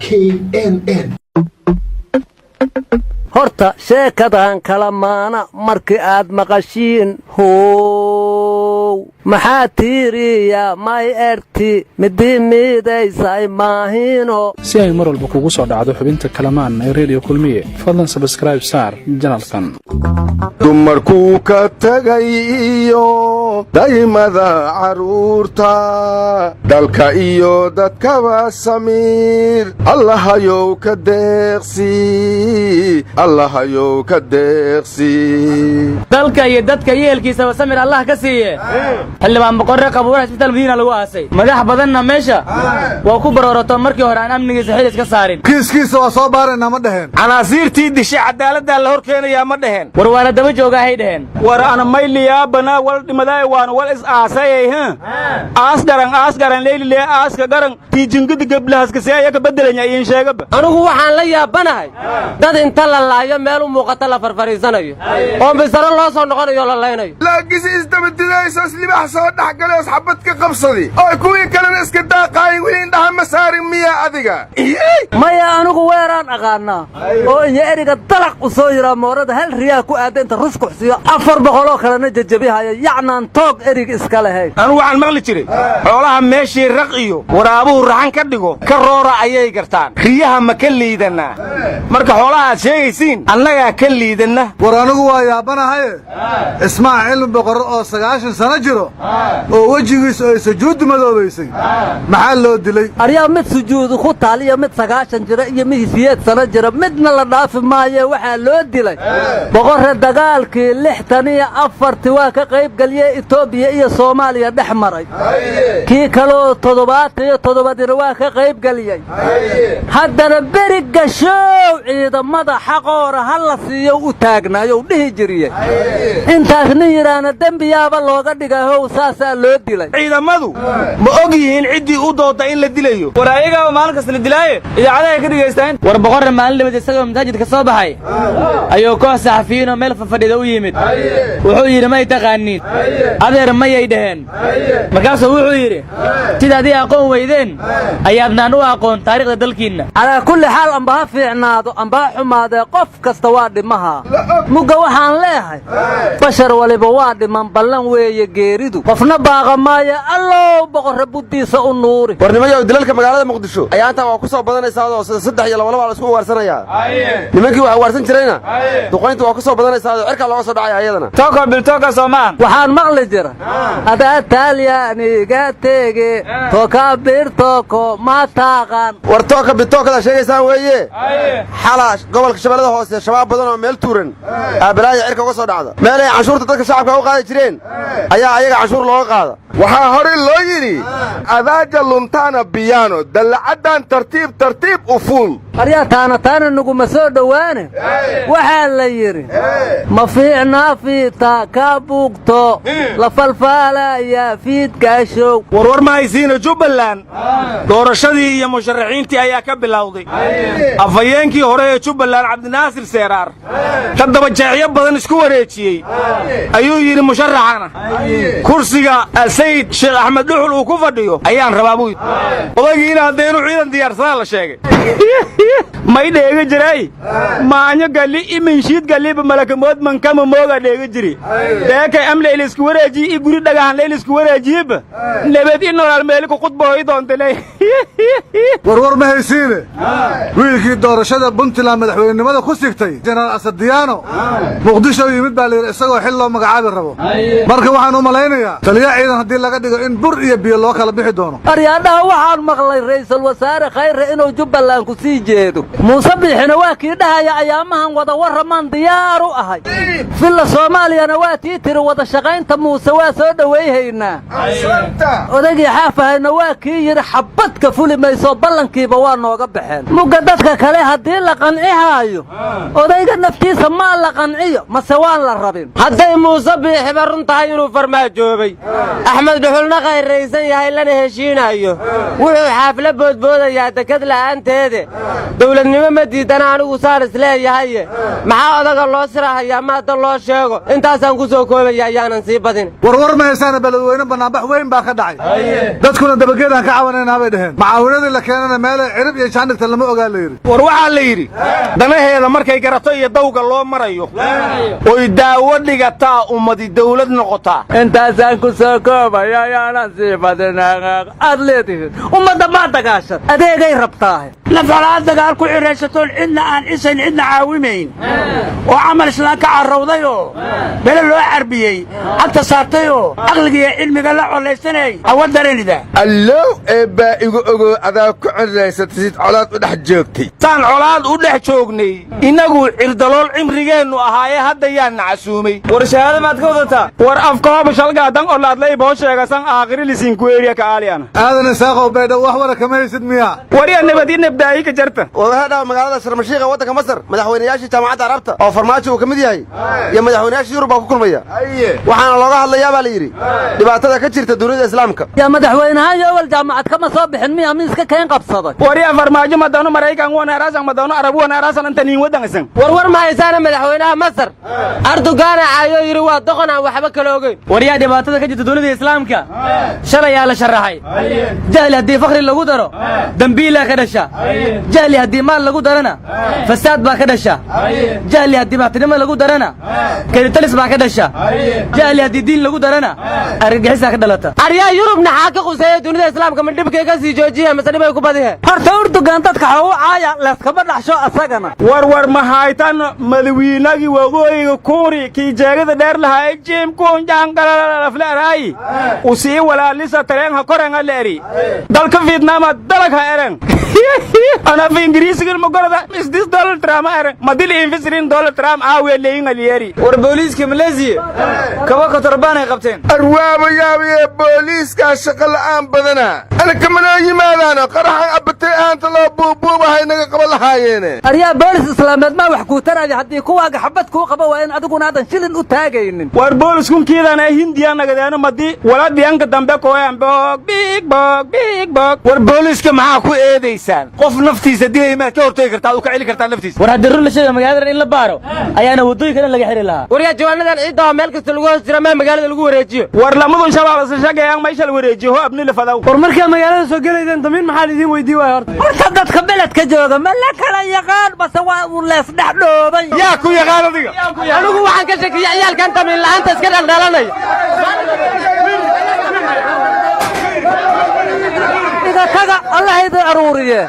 KNN. Horta sheekadan kala maana markii aad maqashiin, how maxaa tiiriya may erti midii miidaysay maahino. Si ay mar walba kugu soo dhacdo xubinta Kalamaan ee Reediyo Kulmiye, fadlan subscribe saar channelkan. Dumarkuu ka tagay iyo daymada carruurta, dalka iyo dadkaba samiir Allahayow ka deeqsi, Allahayow ka deeqsi. Dalka iyo dadka iyo ehelkiisaba samir Allah ka siiye. Xildhibaan Boqorre qabuuraha Isbitaal Madiina lagu aasay. Madax badanna meesha waa ku baroorato markii hore aan amnigiisa xil iska saarin. Kiiskiisa waa soo baaraynaa ma dheheen? Canaasiirtii dishay cadaaladdaa la hor keenayaa ma dheheen? War waana daba joogaahay dheheen. War ana mayliyaabana wal dhimadaay waan wal is aasayay aas garan, aas garan leylilee, aaska garan tiijingada gablahaskase ayaka bedelanya iin sheegaba. Anigu waxaan la yaabanahay dad inta la laayo meel u muuqata la farfariisanayo oo misaro loo soo noqonayo la laynayo. Laagisi isdabadidaysos libax soo dhex galay os xabad ka qabsadi oo kuwii kalena iska daaqaayay, weli indhaha ma saarin miyaa adiga? Maya, anigu weeraan aqaanaa oo iyo eriga dalaq u soo yiraa moorada hal riyaa ku aadda inta ruskuxsiyo 400 oo kalena jejebihaya, yacnaan toog erig iska lahayn. Anugu waxaan maqli jiray xoolaha meeshii raq iyo waraabuhu raxan ka dhigo ka roora ayay gartaan. Riyaha ma ka liidannaa? Marka xoolaha aad sheegaysiin annagaa ka liidanna. War anigu waa yaabanahaye, Cismaan Cilmi Boqorre oo 90 sano jiro oo wejigiisu ay sujuuddu madoobaysay maxaa loo dilay? Aryaa, mid sujuudu ku taal iyo mid 90 jira iyo mid 8 sano jira midna la dhaafi maaye. Waxaa loo dilay Boqorre dagaalkii 64-tii waa ka qaybgeliyey Etoobiya iyo Soomaaliya dhex maray. Kii kaloo 77-diina waa ka qaybgeliyey. Haddana beri gashow ciidamada xaqoora ha la siiyo u taagnaayo dhihi jiriyey. Intaas nin yidhaahna dembiyaaba looga dhigahow, saasaa loo dilay. Ciidamadu ma og yihiin ciddii u doodda in la dilayo? War ayagaaba maalin kasta la dilaaye, idaacadahay ka dhegaystaan. War Boqorre maalin dhibad isagoo masaajidka soo baxay ayuu koox saxafiyiinoo meel fafadhida u yimid. Wuxuu yidhi: "May taqaaniin, adeer?" "Mayay," dhaheen. Markaasuu wuxuu yidhi: "Sidaad ii aqoon weydeen ayaadnaan u aqoon taariikhda dalkiinna." Calaa kulli xaal, amba ha fiicnaado amba ha xumaadee, qof kasta waa dhimahaa. Mugga waxaan leehay, bashar waliba waa dhiman, ballan weeye geeridu, qofna baaqa maayo. Allow Boqorre buddiisa u nuuri. Warnimayow, dilalka magaalada Muqdisho ayaantan waa ku soo badanaysaadoo sida saddex iyo labalabaa la isku ugaarsanayaa. Nimankii wax ugaarsan jirayna duqaynta waa ku soo badanaysaadoo cirkaa looga soo dhacaya ayadana. Toko biltoka soomaan. Waxaan maqli jira adaa Talyaaniga tege toka birtoko ma taqaan. War tooka bitookada sheegaysaan weeye. Xala gobolka Shabeellada Hoose shabaab badan oo meel tuuran aabalaaya cirka uga soo dhacda. Meel ay canshuurta dadka shacabka u qaadi jireen ayaa ayaga canshuur looga qaada. Waxaa hore loo yidhi: "Adaaja luntaana biyaano dallacaddan tartiib tartiib u fuul." Aryaa, taana taana nuguma soo dhowaane. Waxaa la yidhi: "Ma fiicnaa fiita ka bugto la falfaalaya fiidkaashow." Warwar ma haysiina, Jubbaland doorashadii iyo musharaxiintii ayaa ka bilowday. Afhayeenkii hore ee Jubbaland, Cabdinaasir Seeraar, toddoba jeexyo badan isku wareejiyey ayuu yidhi: "Musharaxana kursiga Sayid Sheekh Axmed Dhuxul uu ku fadhiyo ayaan rabaa," buu yidhi. Odaygiina haddee inuu ciidan diyaarsadaa la sheegay. May dheega jiray maanyo gali iminshiid galiba malakamood mankama mooga dheega jiri deekay am laylisku wareejiyi i guri dhagahan laylisku wareejiyiba nabad i nolol meeli ku khudbooyi doontaley. Warwar ma haysiine, wiilkii doorashada Puntland madaxweynenimada ku sigtay, Jenaraal Asadiyaano, Muqdisho yimid baa layidhi isagoo xil loo magacaabi rabo. Marka waxaan u malaynayaa taliya ciidan haddii laga dhigo in bur iyo biyo loo kala bixi doono. Aryaadhaha, waxaan maqlay ra'iisul wasaare Khayre inuu Jubbaland ku sii jeedo. Muuse Biixina waa kii dhahaya ayaamahan wada warramaan diyaar u ahay. Villa Soomaaliyana waa tii tiri wada shaqaynta Muuse waa soo dhowayhaynaa. Odaygii Xaafahayna waa kii yidhi xabadka fuli mayso, ballankiiba waa nooga baxeen. Mugga dadka kale haddii la qancihaayo, odayga naftiisa maa la qanciyo mase waan la rabin? Hadday Muuse Biixiba run tahay inuu farmaajoobay, Axmed Dhuxulna khayraysan yahay lana heshiinayo, wuxuu xaafla boodboodayaa dekad la'aanteede. Dowladnimo ma diidana anigu saan isleeyahaye. Maxaa odaga loo sirahayaa? Maada loo sheego. Intaasaan ku soo koobaya, ayaanan sii badin. Warwar ma haysaana, Beledweyne banaanbax weyn baa ka dhacay. Dadkuna dabageedaan ka cabanaynaa bay dheheen. Macaawinadii la keenana meelay cirib iyo jaandhigta lama ogaa la yidhi. War waxaa la yidhi, danaheeda markay garato iyo dawga loo marayo oy daawo dhigataa ummadi dawlad noqotaa. Intaasaan ku soo koobaya, ayaanan sii badin. Aad leedihiin ummadda maa dagaashan, adeegay rabtaahe. Nafalaad dagaal ku ciraysatoon cidna aan cisayn, cidna caawimayn, oo camal islaan ka carrowdayoo bele loo carbiyey cagta saartayoo caqligiiyo cilmiga la collaysanay awaddaranida. Allow eebbaa igu ogow, adaa ku ciraysatay sid colaad u dhex joogtay. Saan colaad u dhex joognay innagu cirdalool cimrigeennu ahaaye, hadda yaa nacasuumay. War shahaado maad ka wadataa? War afkooba shalgaadan olaadlay boo sheegasan aakhiri lisinkueriya ka aaliyana. Aadan Isaaqow, Baydhabo wax wara kama haysid miyaa? Wariya nabadi nabdaayi ka jarta. Warwahadhaa, magaalada Sharmashiikha waddanka Masar madaxweynayaashii Jaamacadda Carabta oo Farmaajo uu ka mid yahay iyo madaxweynayaashii Yurub baa ku kulmaya. Waxaana looga hadlayaa baa la yidhi dhibaatada ka jirta dunida Islaamka. Yaa madaxweynahan yowal jaamacad kama soo bixin miya miiska keen qabsaday? Wariya Farmaajo madano Maraykan wana madano Arabu wana arasan anta niin wadansan. Warwar ma haysaana, madaxweynaha Masar Erdogaana caayoo yidhi waa doqon aan waxba kala ogeyn. Waryaa, dhibaatada ka jirta dunida Islaamka shalay aa la sharaxay. Jahli haddii fakhri lagu daro, dembiilaa ka dhasha. Jahli haddii maal lagu darana, fasaad baa ka dhasha. Jahli haddii baxtinimo lagu darana, kelitalis baa ka dhasha. Jahli haddii diin lagu darana, argagixisaa ka dhalata. Aryaa, Yurub naxaa ka quseeya dunida Islaamka? Ma dhibkay ka sii joojiya mase dhibay ku badihe? Horta Urdugan dadka xoogu caaya layskama dhaxsho asagana. War war mahaytan, madawiinagii waqooyiga Kuuri kii jeegada dheer lahaa Jim Kunjangalalafleeraay usii walaalisa tareenha korenga leeri dalka Vietnama dalag ha eren anafa Ingiriisiga magorada is this Donald Trump eren madil infisirin Donald Trump aawe leeyinga lieri. War booliiska Maleesiya kaba kotorbaan ay qabteen. Arwaaba yaabiye, booliiskaa shaqo la'aan badana. Ana kamanoo yimaadaano qaraxan abbatay ahaanta loo buubuubahay naga qaba lahaayeene. Aryaa, boolis islaameed maa wax kuu taraya haddii kuwaaga xabad kuu qaba waa in adiguna aadan shilin u taagaynin? War booliskunkiidana Hindiya nagadeeno madi wala diyanka dambe kooyan boog biig boog biig boog. War booliiska maxaa ku eedaysaan? Qof naftiisa dilay maad ka hortagi kartaa, u ka celi kartaa naftiisa? War haddii run la sheega, magaalada in la baaro ayaana waddooyinka dhan laga xiri lahaa. Waryaa, jawaanadan ciidda oo meel kasta lagu hoos jira maa magaalada lagu wareejiyo? War lamadun shabaab isla shaqeeyaan meesha la wareejiyo ho abni la fadaw. War markaa magaalada soo gelaydeen damiin maxaa idiin weydii waay horta? Horta dadka beledka jooga ma la kala yaqaan base waa uu lees dhex dhooban? Yaa ku yaqaan adiga? Anigu waxaan ka shakiyey ciyaalkan damiin la'aanta iska dhaldhalanaya. Iga taga, Allah idin aruuriye.